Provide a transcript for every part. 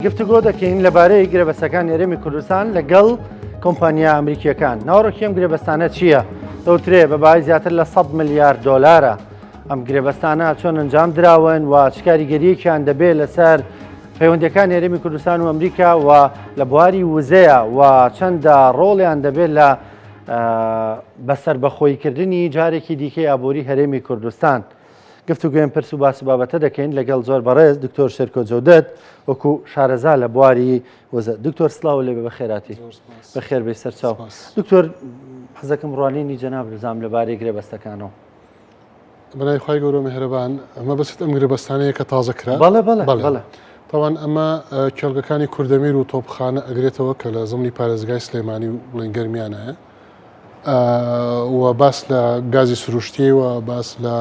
گفتوگۆ دەکەین لەبارەی گرێبەستەکانی هەرێمی کوردستان لەگەڵ کۆمپانیا ئەمریکیەکان. ناوەڕۆکی ئەم گرێبەستانە چییە؟ دەوترێ بە بای زیاتر لە 100 ملیار دۆلارە. ئەم گرێبەستانە چۆن ئەنجام دراون و چ کاریگەریەکیان دەبێت لەسەر پەیوەندەکانی هەرێمی کوردستان و ئەمریکا و لە بواری وزەیە و چەندە ڕۆڵیان دەبێت لە بەسەربەخۆیکردنی جارێکی دیکەی ئابووری هەرێمی کوردستان. گفتوگۆی ئەم پرس و باس و بابەتە دەکەین لەگەڵ زۆر بەڕێز دکتۆر شێرکۆ جەودەت وەکو شارەزا لە بواری وزە. دکتۆر سڵاو لێ بێ بەخێراتی. بەخێر بێی سەرچاو. دکتۆر حەزەکەم ڕوانینی جەناب بزانم لەبارەی گرێبەستەکانەوە. بەناوی خوای گەورە و میهرەبان مەبەستت ئەم گرێبەستانەیە کە تازە کرا؟ بەڵێ بەڵێ بەڵێ. تاوان ئەمە کێڵگەکانی کوردەمیر و تۆپخانە ئەگرێتەوە کە لە زمنی پارێزگای سلێمانی و بڵێن گەرمیانایە. و باس لە گازی سروشتی و باس لە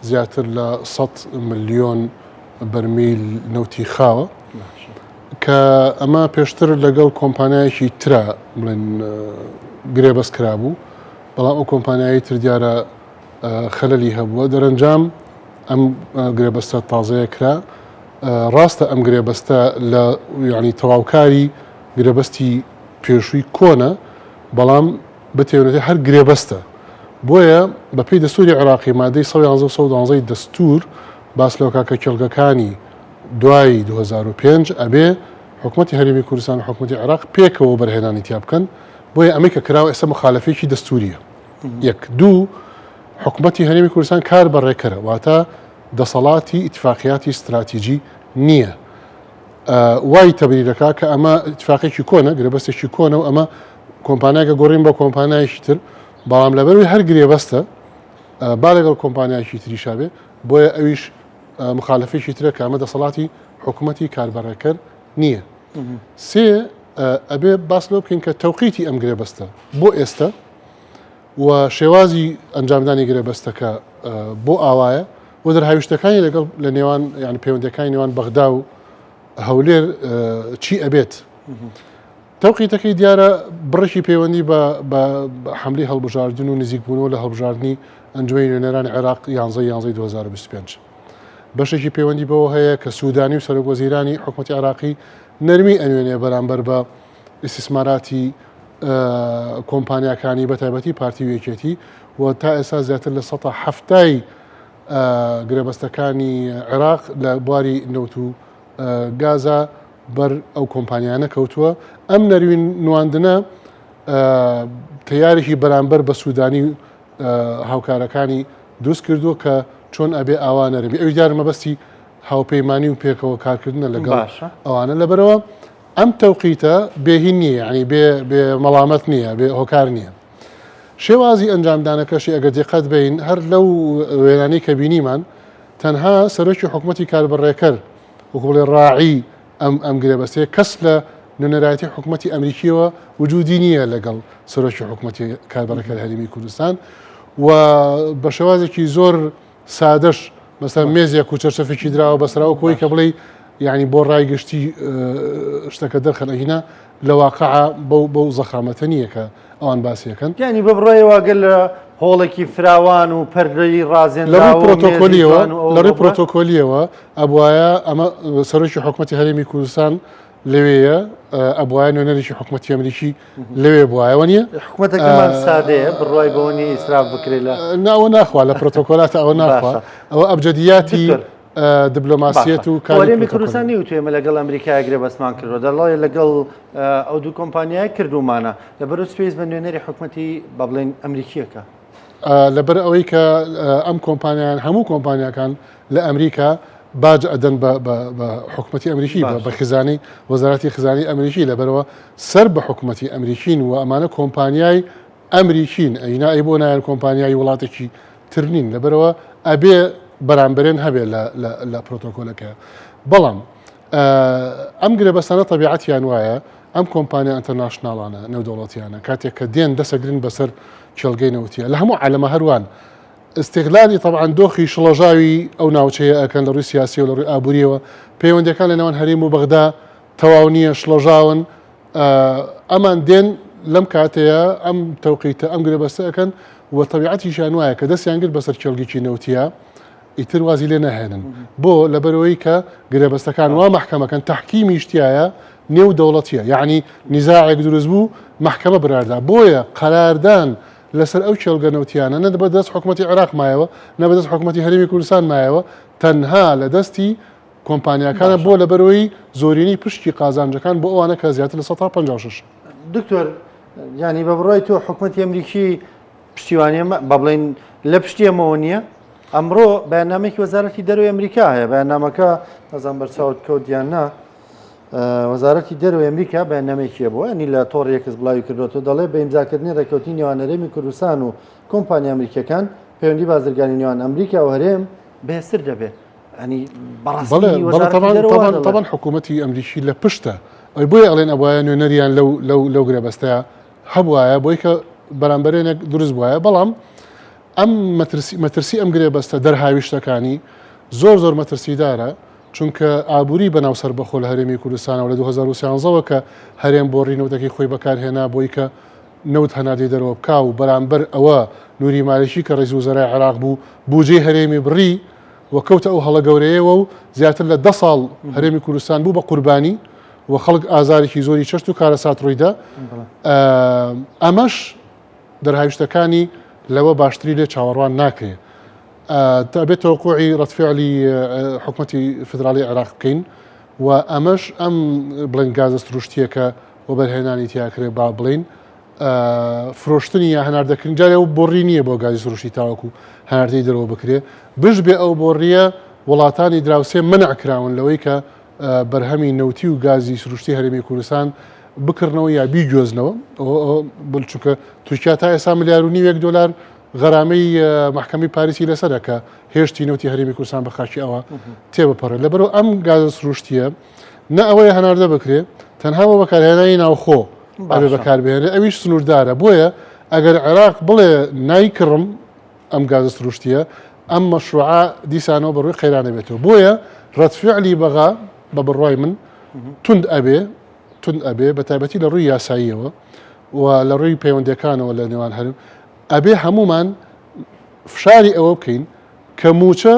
زیاتر لە 100 ملیۆن بەرمیل نەوتی خاوە کە ئەمە پێشتر لەگەڵ کۆمپانیایەکی ترا بڵێن گرێبەست کرابوو بەڵام ئەو کۆمپانیایی تر دیارە خەلەلی هەبووە دەرەنجام ئەم گرێبەستە تازەیە کرا ڕاستە ئەم گرێبەستە لە یعنی تەواوکاری گرێبەستی پێشووی کۆنە بەڵام بتێونەتێ هەر گرێبەستە. بۆیە بە پێی دەستووری عێراقی مادەی 111 و 112 ی دەستوور باس لەوە کا کە کێڵگەکانی دوای 2005 ئەبێ حکومەتی هەرێمی کوردستان و حکومەتی عێراق پێکەوە وەبەرهێنانی تیا بکەن. بۆیە ئەمەی کە کراوە ئێستا مخالەفەیەکی دەستووریە. یەک. دوو، حکومەتی هەرێمی کوردستان کار بەڕێکەرە، واتە دەسەڵاتی ئیتفاقیاتی ستراتیجی نییە. وای تەبریر دەکا کە ئەمە ئیتفاقێکی کۆنە، گرێبەستێکی کۆنە و ئەمە کۆمپانیاکە گۆڕین بە کۆمپانیایەکی تر، بەڵام لەبەرئەوەی هەر گرێبەستە با لەگەڵ کۆمپانیایەکی تریشا بێ، بۆیە ئەویش مخالفێکی ترە کە ئەمە دەسەڵاتی حکوومەتی کاربەڕێکەر نییە. سێ، ئەبێ باس لەوە بکەین کە تەوقیتی ئەم گرێبەستە بۆ ئێستا و شێوازی ئەنجامدانی گرێبەستەکە بۆ ئاوایە و دەرهاویشتەکانی لەگەڵ لە نێوان یان پەیوەندەکانی نێوان بەغدا و هەولێر چی ئەبێت. تەوقیتەکەی دیارە بڕێکی پەیوەندی بە حملی هەڵبژاردن و نزیکبوونەوە لە هەڵبژاردننی ئەنجومەنی نوێنەرانی عێراق 11 11 2025 بەشێکی پەیوەندی بەوە هەیە کە سوودانی و سەرۆک وەزیرانی حکوومەتی عێراقی نەرمی ئەنوێنێ بەرامبەر بە ئیستیسماراتی کۆمپانیاکانی بە تایبەتی پارتی و یەکێتی و تا ئێستا زیاتر لە سەتا حەفتای گرێبەستەکانی عێراق لە بواری نەوت و گازا بەر ئەو کۆمپانیانە کەوتووە. ئەم نەروین نواندنە تەیارێکی بەرامبەر بە سوودانی و هاوکارەکانی دروست کردووە کە چۆن ئەبێ ئاوا نەرمی ئەوی دیارە مەبەستی هاوپەیمانی و پێکەوە کارکردنە لەگەڵ ئەوانە لەبەرەوە ئەم تەوقیتە بێ هین نییە یانی بێ بێ مەڵامەت نییە بێ هۆکار نییە. شێوازی ئەنجامدانەکەشی ئەگەر دیقەت بەین هەر لەو وێنانەی کە بینیمان تەنها سەرۆکی حکومەتی کاربەڕێکەر وەکو بڵێ ڕاعی ئەم ئەم گرێبەستەیە کەس لە نوێنەرایەتی حکومەتی ئەمریکیەوە وجودی نییە لەگەڵ سەرۆکی حکومەتی کاربەڕێکەر هەرێمی کوردستان و بە شێوازێکی زۆر سادەش مەسەلەن مێزێک و چەرچەفێکی دراوە بەسەرا وەکو ئەوەی کە بڵێی یعنی بۆ ڕای گشتی شتەکە دەرخەن ئەگینا لە واقعا بەو بەو زەخامەتە نییە کە ئەوان باسیەکەن. یعنی بە بڕوای گەر لە هۆڵێکی فراوان و پەردەی ڕازێنراوە لە ڕووی پرۆتۆکۆلیەوە لە ڕووی پرۆتۆکۆلیەوە ئەبوایە ئەمە سەرۆکی حکومەتی هەرێمی کوردستان لەوێیە ئەبوایە نوێنەرێکی حکومەتی ئەمریکی لەوێ بوایە وەنیە؟ حکومەتەکەمان سادەیە بڕوای بەوە نیە ئیسراف بکرێت لە نا ئەوە ناخوا لە پرۆتۆکۆلاتە ئەوە ناخوا ئەوە ئەبجەدیاتی دبلۆماسیەت و کاری هەرێمی کوردستان نیوتوێ ئێمە لەگەڵ ئەمریکا گرێبەستمان کردووە دەڵێ لەگەڵ ئەو دوو کۆمپانیای کردوومانە لەبەرو پێویست بە نوێنەری حکومەتی با بڵێین ئەمریکیەکە. لەبەر ئەوەی کە ئەم کۆمپانیان هەموو کۆمپانیاکان لە ئەمریکا باج ئەدەن بە حکومەتی ئەمریکی بە خزانەی وەزارەتی خزانەی ئەمریکی لەبەرەوە سەر بە حکومەتی ئەمریکین و ئەمانە کۆمپانیای ئەمریکین ئەینا ئەی بۆ نایەن کۆمپانیای وڵاتێکی تر نین لەبەرەوە ئەبێ بەرامبەرێن هەبێ لە پرۆتۆکۆلەکە بەڵام ئەم گرێبەستانە تەبیعەتیان وایە ئەم کۆمپانیا international انە نێودەوڵەتیانە کاتێک کە دێن دەسەگرن بەسەر کێڵگەی نەوتیە لە هەموو عالەمە هەروان ئیستیغلالی تەبعەن دۆخی شڵەژاوی ئەو ناوچەیە ئەکەن لە ڕووی سیاسی و لە ڕووی ئابووریەوە پەیوەندیەکان لە نێوان هەرێم و بەغدا تەواو نییە شڵەژاون ئەمان دێن لەم کاتەیە ئەم تەوقیتە ئەم گرێبەستە ئەکەن و تەبیعەتیشیان وایە کە دەستیان گرت بەسەر کێڵگێکی نەوتیە. ئیتر وازی لێ ناهێنن. بۆ؟ لەبەرئەوەی کە گرێبەستەکان وا مەحکەمەکەن تەحکیمیش تیایە نێو دەوڵەتیە یەعنی نیزاعێک دروست بوو مەحکەمە بڕیاردا بۆیە قەراردان لەسەر ئەو کێڵگە نەوتیانە نە بە دەست حکومەتی عێراق مایەوە نە بە دەست حکومەتی هەرێمی کوردستان مایەوە تەنها لە دەستی کۆمپانیاکانە بۆ لەبەرئەوەی زۆرینەی پشکی قازانجەکان بۆ ئەوانە کە زیاتر لە 156. دکتۆر یانی بە بڕوای تۆ حکومەتی ئەمریکی پشتیوانی ئەمە با بڵێین لە پشتی ئەمەوە نییە؟ ئەمڕۆ بەیاننامەیەکی وەزارەتی دەرەوەی ئەمریکا هەیە بەیاننامەکە نازانم بەرچاوت کەوت یان نا وەزارەتی دەرەوەی ئەمریکا بەیاننامەیەکی هەبوو ینی لە تۆڕی ئێکس بڵاوی کردوەوە دەڵێ بە ئیمزاکردنی ڕێککەوتنی نێوان هەرێمی کوردستان و کۆمپانیا ئەمریکیەکان پەیوەندی بازرگانی نێوان ئەمریکا و هەرێم بەهێزتر دەبێت ینی بەڕاستی وەزارەتی دەرەوە وا دەڵێ. تەبعەن حکوومەتی ئەمریکی لە پشتە ئەی بۆیە ئەڵێن ئەبوایە نوێنەریان لەو لەو لەو گرێبەستەیە هەبوایە بۆی کە بەرامبەرێنێک دروست بوایە بەڵام ئەم مەترسی مەترسی ئەم گرێبەستە دەرهاویشتەکانی زۆر زۆر مەترسیدارە چونکە ئابووری بەناو سەربەخۆ لە هەرێمی کوردستانەوە لە 2013ەوە کە هەرێم بۆڕی نەوتەکەی خۆی بەکارهێنا بۆی کە نەوت هەناردەی دەرەوە بکا و بەرامبەر ئەوە نوری مالکی کە ڕئیس وزەرای عێراق بوو بوجەی هەرێمی بڕی و کەوتە ئەو هەڵە گەورەیەوە و زیاتر لە دە ساڵ هەرێمی کوردستان بوو بە قوربانی و خەڵک ئازارێکی زۆری چەشت و کارەسات ڕوویدا ئەمەش دەرهاویشتەکانی لەوە باشتری لێ چاوەڕوان ناکرێ ئەبێت تەوقعی ڕەتفعلی حکومەتی فدراڵی عێراق بکەین و ئەمەش ئەم بڵێن گازە سروشتیەکە وەبەرهێنانی تیاکرێ با بڵین فرۆشتنی یا هەناردەکردن جارێ ئەو بۆڕی نییە بۆ گازی سروشتی تاوەکو هەناردەی دەرەوە بکرێ بش بێ ئەو بۆڕیە وڵاتانی دراوسێ منع کراون لەوەی کە بەرهەمی نەوتی و گازی سروشتی هەرێمی کوردستان بکڕنەوە یا بیگوێزنەوە چونکە تورکیا تا ئێستا ملیار و نیوێک دۆلار غەرامەی مەحکەمەی پاریسی لەسەرە کە هێشتی نەوتی هەرێمی کوردستان بە خاکی ئەوە تێبپەڕێت لەبەرەوە ئەم گازە سروشتیە نە ئەوەیە هەناردە بکرێ تەنها بۆ بەکارهێنانی ناوخۆ ئەبێ بەکاربهێنێ ئەویش سنووردارە بۆیە ئەگەر عێراق بڵێ نایکڕم ئەم گازە سروشتیە ئەم مەشروعە دیسانەوە بەڕووی قەیرانە بێتەوە بۆیە ڕەتفعلی بەغا بە بڕوای من تند ئەبێ تند ئەبێ بە تایبەتی لە ڕووی یاساییەوە و لە ڕووی پەیوەندەکانەوە لە نێوان هەرم ئەبێ هەمومان فشاری ئەوە بکەین کە موچە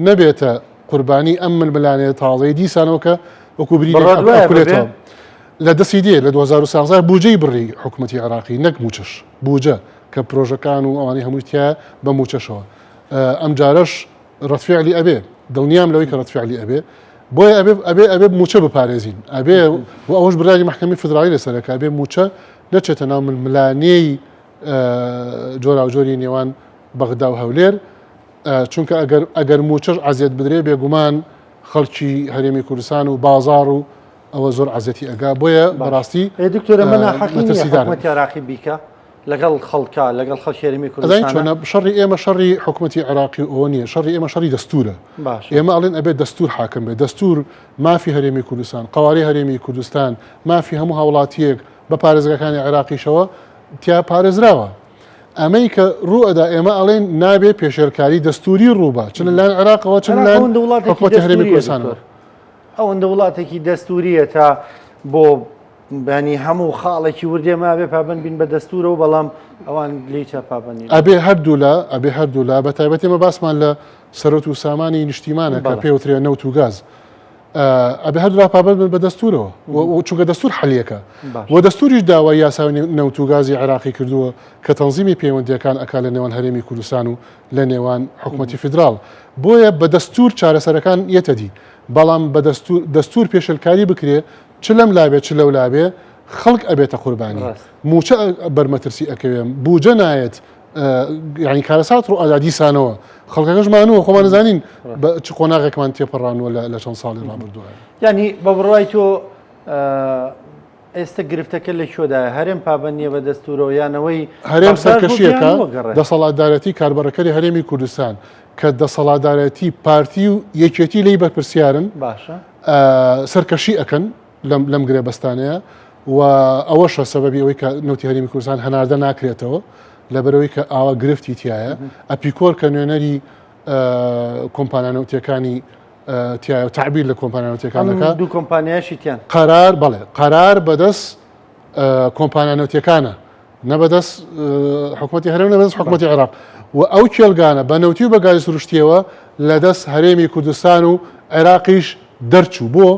نەبێتە قوربانی ئەم ململانێ تازەی دیسانەوە کە وەکو برینێک لە دەستی دێ لە 2013 بودجەی بڕی حکوومەتی عراقی نەک موچەش بودجە کە پرۆژەکان و ئەوانەی هەمووی تیا بە موچەشەوە ئەم جارەش ڕەتفعلی ئەبێ دڵنیام لەوەی کە ڕەتفعلی ئەبێ بۆیە ئەبێ ئەبێ ئەبێ موچە بپارێزین ئەبێ و ئەوەش بڕیاری محکمەی فدراڵی لەسەرەکە ئەبێ موچە نەچێتە ناو ململانێی جۆراوجۆری نێوان بەغدا و هەولێر چونکە ئەگەر ئەگەر موچەش عەزیەت بدرێ بێگومان خەڵکی هەرێمی کوردستان و بازاڕ و ئەوە زۆر عەزیەتی ئەگا بۆیە بەڕاستی ئێ دکتۆر ئەمە ناحەقی نییە حکومەتی عێراقی بیکا لەگەڵ خەڵکا لەگەڵ خەڵکی هەرێمی ئەزانی کوردستانە چۆنە شەڕی ئێمە شەڕی حکومەتی عێراقی و ئەوە نییە شەڕی ئێمە شەڕی دەستورە باشە ئێمە ئەڵێن ئەبێت دەستور حاکم بێت دەستور مافی هەرێمی کوردستان قەوارەی هەرێمی کوردستان مافی هەموو هاوڵاتیەک بە پارێزگاکانی عێراقیشەوە تیا پارێزراوە ئەمەی کە ڕوو ئەدا ئێمە ئەڵێن نابێ پێشێلکاری دەستوری ڕووبا چ لە لایەن عێراقەوە چ لە لایەن حکومەتی هەرێمی کوردستانەوە. ئەوەندە وڵاتێکی دەستوریە تا بۆ بەنی هەموو خاڵێکی وردێ مابێ پابند بین بە دەستورەوە بەڵام ئەوان لێی چا پابند نین. ئەبێ هەردوولا ئەبێ هەردوولا بە تایبەتی ئێمە باسمان لە سەرۆت و سامانی نیشتیمانە کە پێوترێ نەوت و گاز. ئەبێ هەردوولا پابەند بن بە دەستورەوە چونکە دەستور حەلیەکە و دەستوریش داوای یاسای نەوت و گازی عێراقی کردووە کە تەنزیمی پەیوەندیەکان ئەکا لە نێوان هەرێمی کوردستان و لە نێوان حکوومەتی فیدراڵ بۆیە بە دەستور چارەسەرەکان یەتە دی بەڵام بە دەستور دەستور پێشلکاری بکرێ چ لەم لابێ چ لەو لابێ خەڵک ئەبێتە قوربانی موچە بەرمەترسی ئەکەوێ بوجە نایەت یعنی کارەسات ڕوو ئەدا دیسانەوە خەڵکەکەش مانووە خۆمان زانین بە چ قۆناغێکمان تێپەڕانوە لە چەند ساڵی ڕابردووە ینی بە بڕای تۆ ئێستا گرفتەکە لە کوێدایە هەرێم پابند نییە بە دەستورەوە یانەوەی هەرێم سەرکەشیەکە دەسەڵاتدارەتی کاربڕەکەری هەرێمی کوردستان کە دەسەڵاتدارەتی پارتی و یەکێتی لی بەرپرسیارن باشە سەرکەشی ئەکەن لەم لەم گرێبەستانەیە و ئەوەشە سەبەبی ئەوەی کە نەوتی هەرێمی کوردستان هەناردە ناکرێتەوە لەبەرەوەی کە ئاوا گرفتی تایە ئەپیکۆر کە نوێنەری کۆمپانیا نەوتیەکانی تایە و تعبیر لە کۆمپانیا نەوتیەکان دەکات دوو کۆمپانیاشی تیان قەرار بەڵێ قەرار بەدەست کۆمپانیا نەوتیەکانە نە بەدەست حکوومەتی هەرێم نە بەدەست حکوومەتی عێراق و ئەو کێڵگانە بە نەوتی و بە گازی سروشتیەوە لە دەست هەرێمی کوردستان و عێراقیش دەرچوو. بۆ؟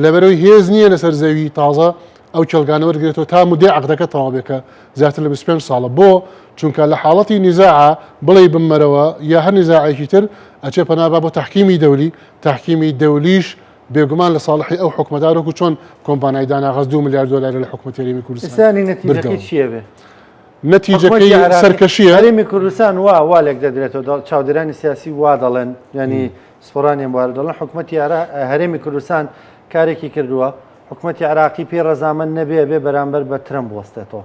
لەبەرئەوەی هێز نییە لەسەر زەوی تازە ئەو کێڵگانە وەرگرێتەوە تا مودەی عەقدەکە تەواو بێ کە زیاتر لە 25 ساڵە. بۆ؟ چونکە لە حاڵەتی نیزاعا بڵێی بممەرەوە یا هەر نیزاعێکی تر ئەچێ پەنا با بۆ تەحکیمی دەولی، تەحکیمی دەولیش بێگومان لە ساڵحی ئەو حکومەتە وەکو چۆن کۆمپانیای داناغاز 2 ملیار دۆلاری لە حکومەتی هەرێمی کوردستان ئێستا یانی نەتیجەکەی بردەوە. چییە بێ؟ نەتیجەکەی حکومەتی عێراقی سەرکەشییە. هەرێمی کوردستان وا وا لێک دەدرێتەوە دەڵ چاودێرانی سیاسی وا دەڵێن یانی پسپۆڕانی ئەم بوارە دەڵێن حکومەتی عێرا هەرێمی کوردستان کارێکی کردووە حکومەتی عێراقی پێی ڕەزامەند نەبێ ئەبێ بەرامبەر بە ترەمپ بوەستێتەوە.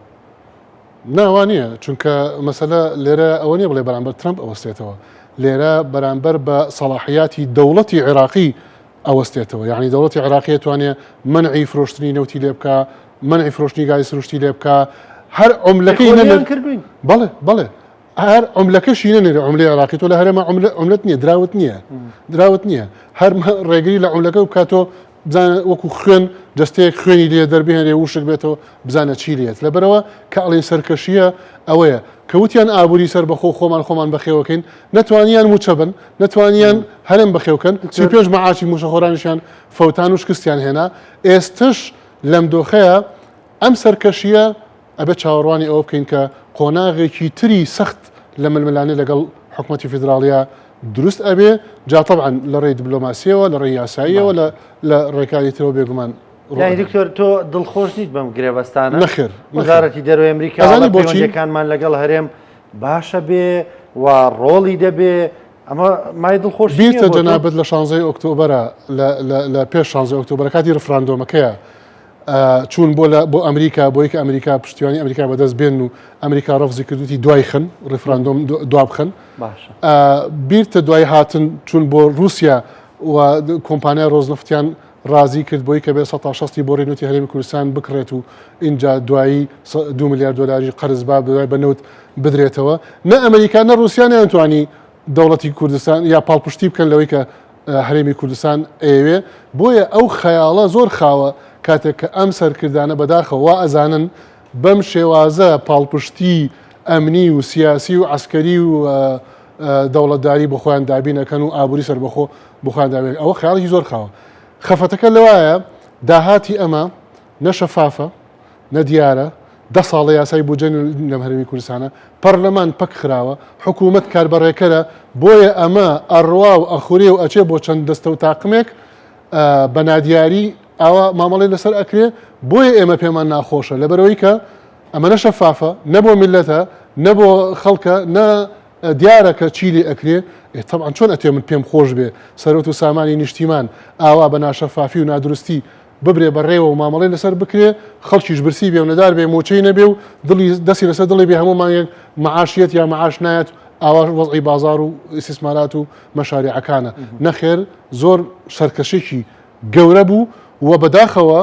نا وا نییە چونکە مەسەلە لێرە ئەوە نییە بڵێ بەرامبەر ترەمپ ئەوەستێتەوە لێرە بەرامبەر بە سەڵاحیاتی دەوڵەتی عێراقی ئەوەستێتەوە یعنی دەوڵەتی عێراقی ئەتوانێ مەنعی فرۆشتنی نەوتی لێ بکا مەنعی فرۆشتنی گازی سروشتی لێ بکا هەر عملەکەی خۆیان کردوین بەڵێ بەڵێ هەر عملەکەشی نەنێرێ عملەی عێراقی تۆ لە هەرێمە عملەت نییە دراوت نییە دراوت نییە هەر ڕێگری لە عملەکە بکات تۆ بزانە وەکو خوێن جستەیەک خوێنی لێ دەربهێنێ وشک بێتەوە بزانە چی لێت لەبەرەوە کە ئەڵێن سەرکەشیە ئەوەیە کە وتیان ئابووری سەر بەخۆ خۆمان خۆمان بەخێوەکەین نەتوانیان موچە بن نەتوانیان هەرێم بەخێوکەن 35 مەعاشی موچەخۆرانیشیان فەوتان و شکستیان هێنا ئێستش لەم دۆخەیە ئەم سەرکەشیە ئەبێت چاوەڕوانی ئەوە بکەین کە قۆناغێکی تری سەخت لە ململانێ لەگەڵ حکومەتی فیدراڵیا دروست ئەبێ، جا تەبعەن لە ڕێی دبلۆماسیەوە، لە ڕێی یاساییەوە، لە لە ڕێکاری ترەوە بێگومان ڕوو یانی ئەدەن. دکتۆر تۆ دڵخۆش نیت بەم گرێبەستانە؟ نەخێر، نەخێر. وەزارەتی دەرەوەی ئەمریکا ئەزانی ئەڵێ بۆچی؟ پەیوەندیەکانمان لەگەڵ هەرێم باشە بێ و ڕۆڵی دەبێ، ئەمە مای دڵخۆشی نیە بیرتە بۆ تۆ؟ جەنابت لە شانزەی ئۆکتۆبەرە لە لە لە پێش شانزەی ئۆکتۆبەرە کاتی ڕفراندۆمەکەیە چوون بۆ لە بۆ ئەمریکا بۆی کە ئەمریکا پشتیوانی ئەمریکا بەدەست بێن و ئەمریکا ڕەفزی کردوتی دوای خن ڕیفراندۆم دوا بخەن بیرتە دوای هاتن چوون بۆ رووسیا و کۆمپانیای ڕۆزنفتیان ڕازی کرد بۆی کە بێ 160 بۆ ڕینوتی هەرێمی کوردستان بکڕێت و اینجا دوایی 2 میلیارد دلاری قەرز با دوای بە نەوت بدرێتەوە نە ئەمریکا نە رووسیا نەیانتوانی دەوڵەتی کوردستان یا پاڵپشتی بکەن لەوەی کە هەرێمی کوردستان ئەیەوێ، بۆیە ئەو خەیاڵە زۆر خاوە کاتێک کە ئەم سەرکردانە بەداخەوە وا ئەزانن بەم شێوازە پاڵپشتی ئەمنی و سیاسی و عەسکەری و دەوڵەتداری بۆ خۆیان دابین ئەکەن و ئابووری سەربەخۆ بۆ خۆیان دابین ئەوە خەیاڵێکی زۆر خاوە. خەفەتەکە لەوایە داهاتی ئەمە نە شەفافە، نە دیارە، دە ساڵە یاسای بودجە لەم هەرێمی کوردستانە، پەرلەمان پەک خراوە، حکوومەت کاربەڕێکەرە، بۆیە ئەمە ئەڕوا و ئەخورێ و ئەچێ بۆ چەند دەستە و تاقمێک بە نادیاری ئاوا مامەڵەی لەسەر ئەکرێ، بۆیە ئێمە پێمان ناخۆشە لەبەرئەوەی کە ئەمە نە شەفافە، نە بۆ میللەتە، نە بۆ خەڵکە، نە دیارە کە چی لێ ئەکرێ، ئێ تەبعەن چۆن ئەتوێ من پێم خۆش بێ سەروەت و سامانی نیشتیمان ئاوا بە ناشەفافی و نادروستی ببرێ بە ڕێوە و مامەڵەی لەسەر بکرێ، خەڵکیش برسی بێ و نەدار بێ، مووچەی نەبێ و دڵی دەستی لەسەر دڵی بێ هەموو مانگێک مەعاش یەت یا مەعاش نایەت، ئاوا وەزعی بازاڕ و ئیستیسمارات و مەشاریعەکانە. نەخێر زۆر سەرکەشێکی گەورە بوو و بەداخەوە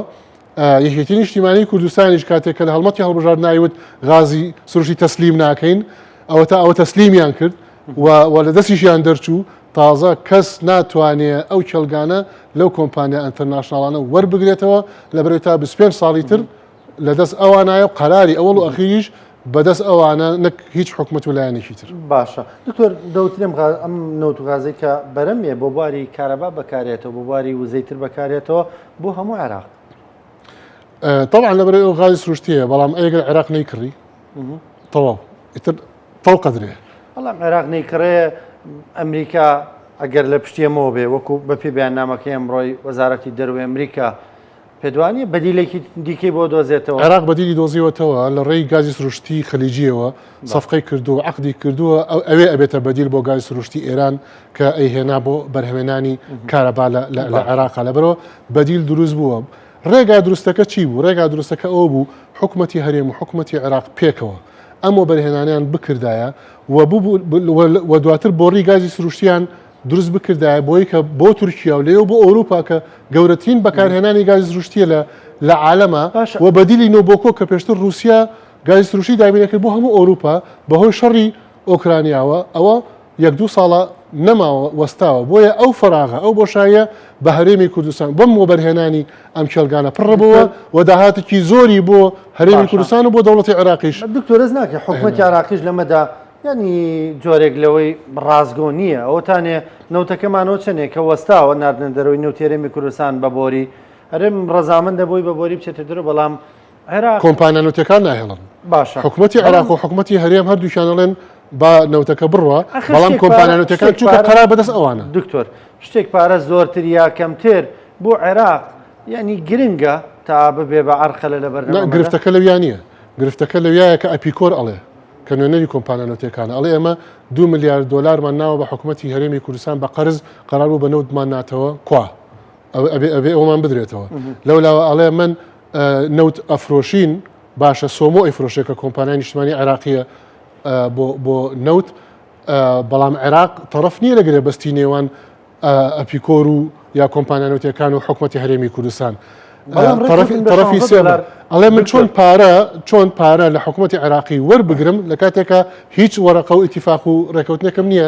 یەکێتی نیشتیمانیی کوردستانیش کاتێک کە لە هەڵمەتی هەڵبژاردن ئایوت غازی سروشتی تەسلیم ناکەین، ئەوەتا ئەوە تەسلیمیان کرد و و لە دەستیشیان دەرچوو، تازە کەس ناتوانێ ئەو کێڵگانە لەو کۆمپانیا international انە وەربگرێتەوە لەبەرئەوەی تا 25 ساڵی تر لەدەست ئەوانایە و قەراری ئەوەڵ و ئەخیریش بەدەست ئەوانە نەک هیچ حکومەت و لایەنێکی تر. باشە دکتۆر دەوترێم ئەم نەوت و غازەی کە بەرەمێ بۆ بواری کارەبا بەکارێتەوە بۆ بواری وزەی تر بەکارێتەوە بۆ هەموو عێراق. طبعا لەبەرئەوەی ئەو غازی سروشتیە بەڵام ئەگەر عێراق نەیکڕی تەواو ئیتر تەوقە درێ. بەڵام عێراق نەیکڕێ ئەمریکا ئەگەر لە پشتی ئەمەوە بێ وەکو بەپێی بەیاننامەکەی ئەمڕۆی وەزارەتی دەرەوەی ئەمریکا پێدوانیە بەدیلێکی دیکەی بۆ دۆزێتەوە. عێراق بەدیلی دۆزیوەتەوە لە ڕێی گازی سروشتی خەلیجیەوە سەفقەی کردووە عەقدی کردووە ئەوێ ئەبێتە بەدیل بۆ گازی سروشتی ئێران کە ئەیهێنا بۆ بەرهەمێنانی کارەبا لە عێراقا لەبەرەوە بەدیل دروست بووە ڕێگا دروستەکە چی بوو؟ ڕێگا دروستەکە ئەوە بوو حکومەتی هەرێم و حکومەتی عێراق پێکەوە ئەم وەبەرهێنانەیان بکردایە و و دواتر بۆڕی گازی سروشتیان دروست بکردایە بۆی کە بۆ تورکیا و لێو بۆ ئەوروپا کە گەورەترین بەکارهێنانی گازی سروشتیە لە لە عالەمە و بەدیلی نۆبۆکۆ کە پێشتر رووسیا گازی سروشتی دابینەکرد بۆ هەموو ئەوروپا بەهۆی شەڕی ئۆکرانیاوە ئەوە یەک دوو ساڵە نەماوە وەستاوە بۆیە ئەو فەراغە ئەو بۆشاییە بە هەرێمی کوردستان بەم وەبەرهێنانی ئەم کێڵگانە پڕبووە و داهاتێکی زۆری بۆ هەرێمی کوردستان و بۆ دەوڵەتی عێراقیش. دکتۆر هەست ناکەی حکومەتی عێراقیش لەمەدا یانی جۆرێک لەوەی ڕاستگۆ نییە ئەوتانێ نەوتەکەمانەوە چەنێک کە وەستاوە ناردنە دەرەوەی نەوتی هەرێمی کوردستان بە بۆری هەرێم ڕەزامەندە بۆی بە بۆری بچێتە دەرەوە بەڵام عێراق کۆمپانیا نەوتەکان ناهێڵن باشە حکوومەتی عێراق و حکوومەتی هەرێم هەردووکیان ئەڵێن با نەوتەکە بڕوا ئەخر بەڵام شتێک کۆمپانیا پارە- نەوتەکان شتێک چونکە پارە- قەرار بەدەست ئەوانە دکتۆر شتێک پارە زۆرتر یا کەمتر بۆ عێراق یعنی گرنگە تا ببێ بە عەرقەلە لە نا بەرنامەدا گرفتەکە لەویا نییە گرفتەکە لەویایە کە ئەپیکۆر ئەڵێ کە نوێنەری کۆمپانیا نەوتیەکانە ئەڵێ ئێمە دو ملیار دۆلارمان ناوە بە حکوومەتی هەرێمی کوردستان بە قەرز قەرار بوو بە نەوتمان ناتەوە کوا ئەبێ ئەبێ ئەومان بدرێتەوە لەولاوە ئەڵێ من نەوت ئەفرۆشین باشە سۆمۆ ئەیفرۆشێ کە کۆمپانیای نیشتمانی عێراقیە بۆ بۆ نەوت بەڵام عێراق تەرەف نییە لە گرێبەستی نێوان ئەپیکۆر و یا کۆمپانیا نەوتیەکان و حکومەتی هەرێمی کوردستان تەرەفی سێ ئەڵێ من چۆن پارە چۆن پارە لە حکوومەتتی عێراقی وەربگرم لە کاتێکە هیچ وەرەقە و ئیتیفاق و ڕێکەوتنێکم نییە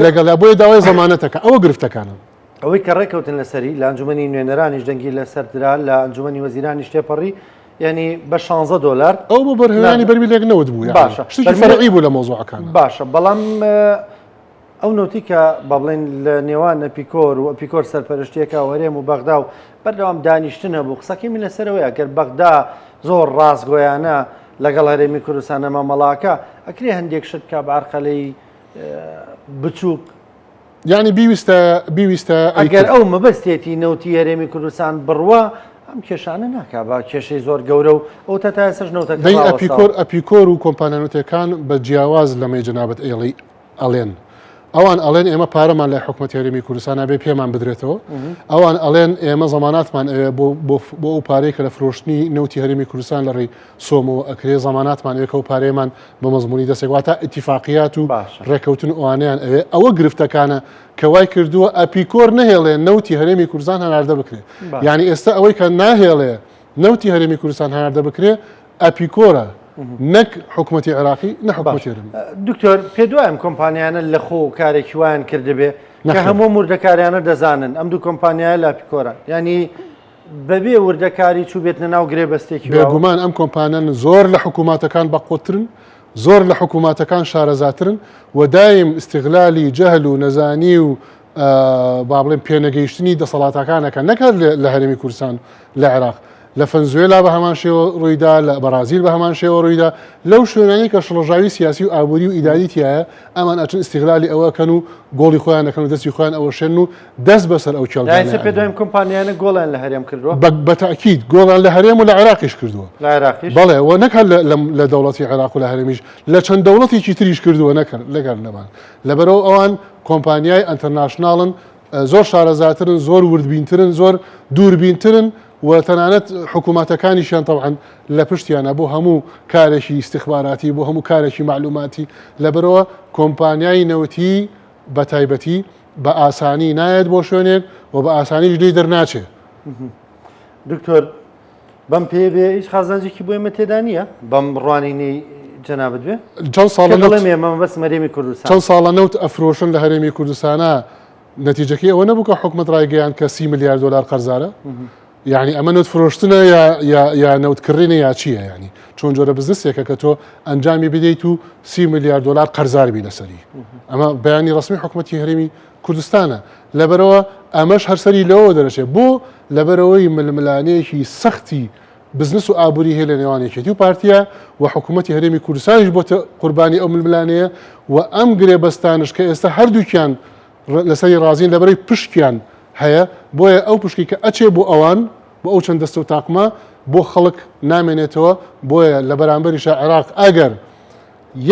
لەگەڵ بۆیە داوای زەمانەتەکە ئەوە گرفتەکانە. ئەوەی کە ڕێکەوتن لەسەری لە ئەنجومەنی نوێنەرانیش دەنگی لەسەر درا لە ئەنجومەنی وەزیرانیش تێپەڕی یعنی بە 16 دۆلار ئەو بۆ بەرهێنانی بەرمیلێک نەوت بوو باشە شتێکی فەرعی بوو لە مەوزوعەکان باشە بەڵام ئەو نەوتی کە با بڵێن لە نێوان ئەپیکۆر و ئەپیکۆر سەرپەرشتیەکە و هەرێم و بەغدا و بەردەوام دانیشتن هەبوو قسەکەی من لەسەرەوەی ئەگەر بەغدا زۆر ڕاستگۆیانە لەگەڵ هەرێمی کوردستانە مامەڵاکە ئەکرێ هەندێک شت کە بارقەلەی بچووک یعنی بیویستە بیویستە ئەگەر ئەو مەبەستێتی نەوتی هەرێمی کوردستان بڕوا ئەم کێشانە ناکا بە کێشەی زۆر گەورە و ئەو تا تا ئێستاش نەوتەکە دەی ئەپیکۆر ئەپیکۆر و کۆمپانیا نەوتیەکان بە جیاواز لەمەی جەنابت ئێڵی ئەڵێن ئەوان ئەڵێن ئێمە پارەمان لای حکومەتی هەرێمی کوردستان ئەبێ پێمان بدرێتەوە ئەوان ئەڵێن ئێمە زەماناتمان ئەوێ بۆ بۆ ئەو پارەی کە لە فرۆشتنی نەوتی هەرێمی کوردستان لە ڕێی سۆمەوە ئەکرێ زەماناتمان ئەوێ کە ئەو پارەیەمان بە مەزموونی دەستێک واتە ئیتیفاقیات و ڕێکەوتن ئەوانەیان ئەوێ ئەوە گرفتەکانە کە وای کردووە ئەپیکۆر نەهێڵێ نەوتی هەرێمی کوردستان هەناردە بکرێ یعنی ئێستا ئەوەی کە ناهێڵێ نەوتی هەرێمی کوردستان هەناردە بکرێ ئەپیکۆرە نەک حکوومەتتی عێراقی نە حکوومەتی هەرێمی. دکتۆر پێ دوای ئەم کۆمپانیانە لە خۆ کارێکی وایان کردبێ کە هەموو وردەکاریانە دەزانن ئەم دوو کۆمپانیایە لە ئەپیکۆرە ینی بەبێ وردەکاری چووبێتنە ناو گرێبەستێکی واوە؟ بێگومان ئەم کۆمپانیانە زۆر لە حکووماتەکان بەقوەتترن، زۆر لە حکووماتەکان شارەزاترن و دایم ئیستیغلالی جەهل و نەزانی و با بڵێم پێنەگەیشتنی دەسەڵاتەکان ئەکەن نەک هەر لە هەرێمی کوردستان لە عێراق لە فەنزوێلا بە هەمان شێوە ڕوویدا لە بەرازیل بە هەمان شێوە ڕوویدا لەو شوێنانەی کە شڵەژاوی سیاسی و ئابووری و ئیداری تایە ئەمان ئەچن ئیستیغلالی ئەوە کەن و گۆڵی خۆیان دەکەن و دەستی خۆیان ئەوەشێن و دەست بەسەر ئەو کێڵگانەیان ئێستا پێت وایە کۆمپانیانە گۆڵیان لە هەرێم کردووە؟ بە تەئکید گۆڵیان لە هەرێم و لە عێراقیش کردووە. لە عێراقیش؟ بەڵێ و نەک هەر لە دەوڵەتی عێراق و لە هەرێمیش لە چەند دەوڵەتێکی تریش کردووە نەک هەر لەمان. لەبەرئەوە ئەوان کۆمپانیای international ن زۆر شارەزاترن زۆر وردبینترن زۆر دووربینترن و تەنانەت حکوومەتەکانیشیان تەبعەن لە پشتیانە بۆ هەموو کارێکی ئیستیخباراتی بۆ هەموو کارێکی مەعلوماتی لەبەرئەوە کۆمپانیای نەوتی بە تایبەتی بە ئاسانی نایەت بۆ شوێنێک و بە ئاسانیش لێی دەرناچێ. دکتۆر بەم پێ بێ هیچ قازانجێکی بۆ ئێمە تێدا نییە بەم ڕوانینەی جەنابت بێ چەند ساڵە دەڵێم ئێمە مەبەستم هەرێمی کوردستان چەند ساڵە نەوت ئەفرۆشن لە هەرێمی کوردستانە نەتیجەکەی ئەوە نەبوو کە حکومەت ڕایگەیاند کە سی ملیار دۆلار قەرزارە یعنی ئەمە نەوت فرۆشتنە یا یا یا نەوت کڕینە یا چییە یعنی چۆن جۆرە بزنسێکە کە تۆ ئەنجامی بدەیت و سی ملیار دۆلار قەرزار بی لەسەری ئەمە بەیانی ڕسمی حکومەتی هەرێمی کوردستانە لەبەرەوە ئەمەش هەرسەری لەوە دەرەچێت بۆ لەبەرەوەی ململانێکی سەختی بزنس و ئابووری هەیە لە نێوان یەکێتی و پارتیە و حکوومەتی هەرێمی کوردستانیش بۆتە قوربانی ئەو ململانێیە و ئەم گرێبەستانش کە ئێستا هەردووکیان لەسەری ڕازین لەبەرەی پشکیان هەیە بۆیە ئەو پشکی کە ئەچێ بۆ ئەوان بۆ ئەو چەند دەستە و تاقمە بۆ خەڵک نامێنێتەوە بۆیە لە بەرامبەریشە عێراق ئەگەر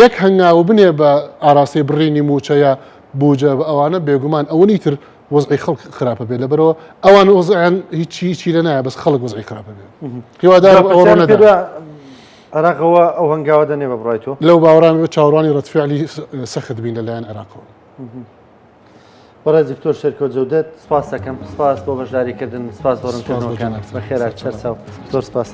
یەک هەنگاو بنێ بە ئاراستەی بڕینی مووچە یا بوجە بە ئەوانە بێگومان ئەوەنی تر وەزعی خەڵک خراپە بێت لەبەرەوە ئەوان وەزعیان هیچی هیچی لە نایە بەس خەڵک وەزعی خراپە بێت هیوادارم ئەوە ڕوو نەدا. عێراقەوە ئەو هەنگاوە دەنێ بە بڕای تۆ؟ لەو باوەڕام چاوەڕوانی ڕەدفعلی سەخت بین لەلایەن عێراقەوە. بەڕێز دکتۆر شێرکۆ جەودەت سپاس دەکەم سپاس بۆ بەشداریکردن سپاس بۆ ڕوونکردنەوەکان بەخێرات سەرچاو زۆر سپاس.